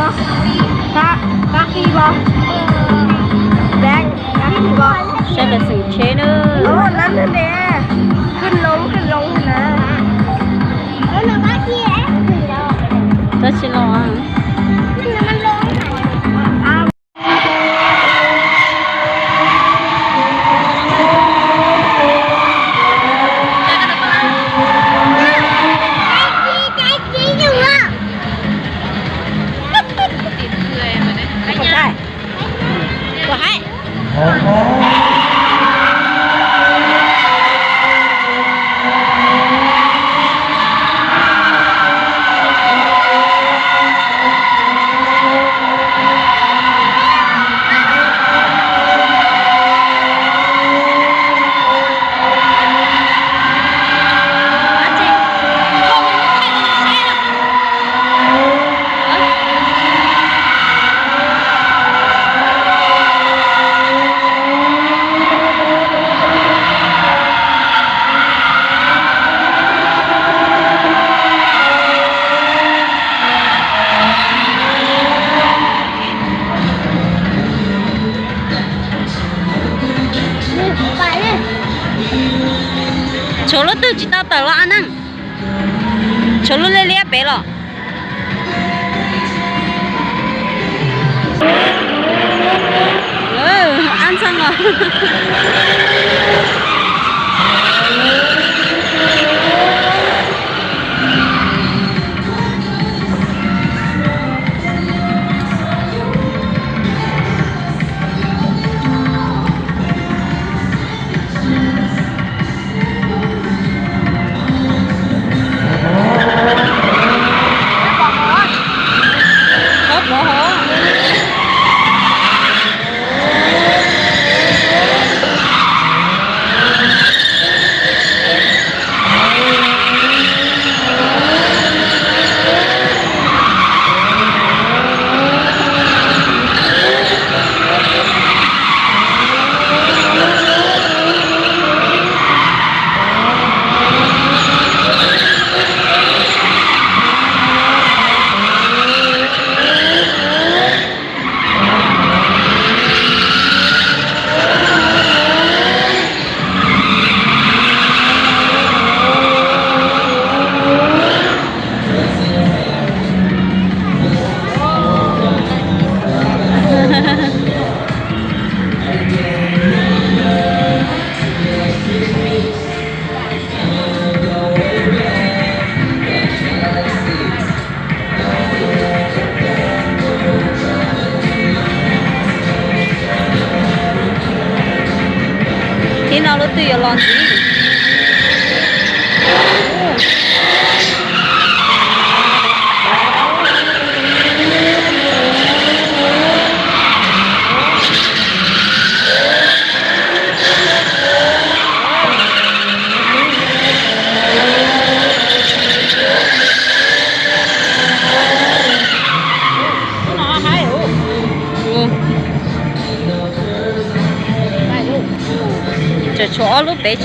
Kab, kab qij los. Kab qij los. Saib lawv xwm tsheb na. Kab loo, kab loo na. Tsis loo. Tshuav lub twg tsis tau tawm los a neej? Tshuav lub liab liab pem los? Ab ntxhee os. Thib no lub twg yuav los ntxiv. Tseem tshuav ob lub pem.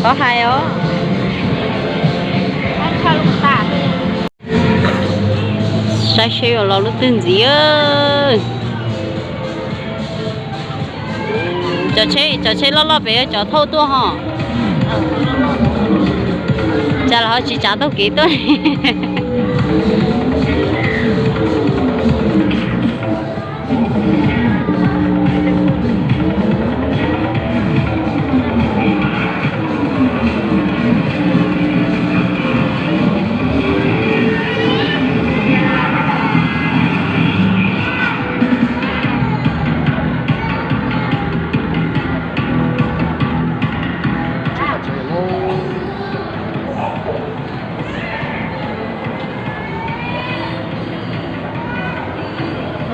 Qhov hais os. Saib seb yuav los lub twg ntxiv. Cov tsheb, cov tsheb loj loj pem cov thauj tuaj ho. Cas los ho tsis tsav taug kev tuaj.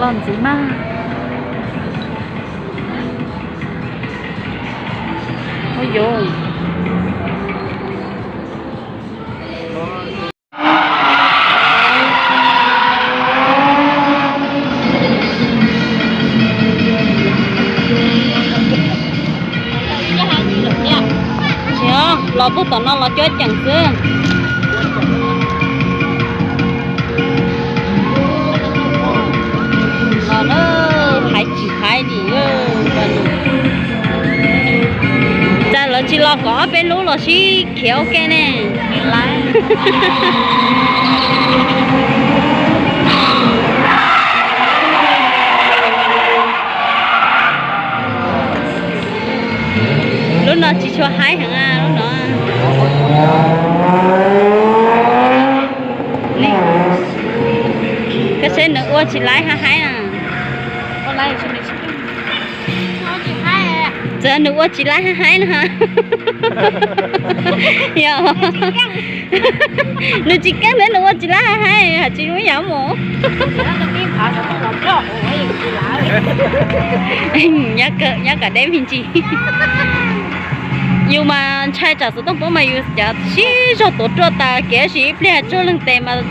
Los ntxiv mas. Ua yuv. Tsis, los puag tom no los cuab ceem xwb. Kom ob peb lub los sib khiav ua ke ne. Lub no tsis tshua haib heev, lub no. Koj saib nws ua tsis laib haib haib na. Txawm nws ua tsis laib haib haib no. Yog, nws tsis keej thiab nws ua tsis laib haib haib, hais tsis ua yam mus. Nyob kom deb me ntsis. Yus mas ntshai tsam xov tooj poob mas yus cov sib zog tuav ruaj tas kev, tab sis ib pliag tsuag leej tes mas.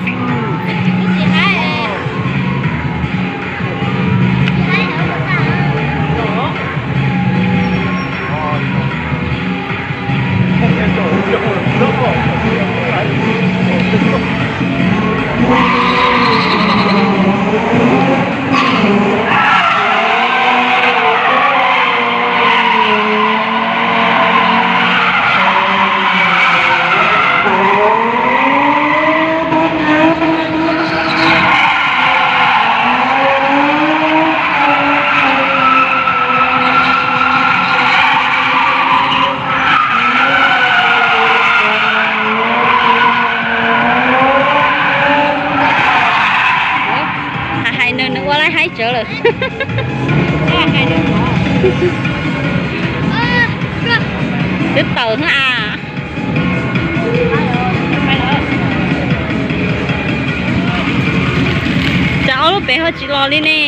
Hais hais nws, nws ua laib haib tsawv lawm. Twb tawm na. Cas ob lub pem ho tsis los li ne?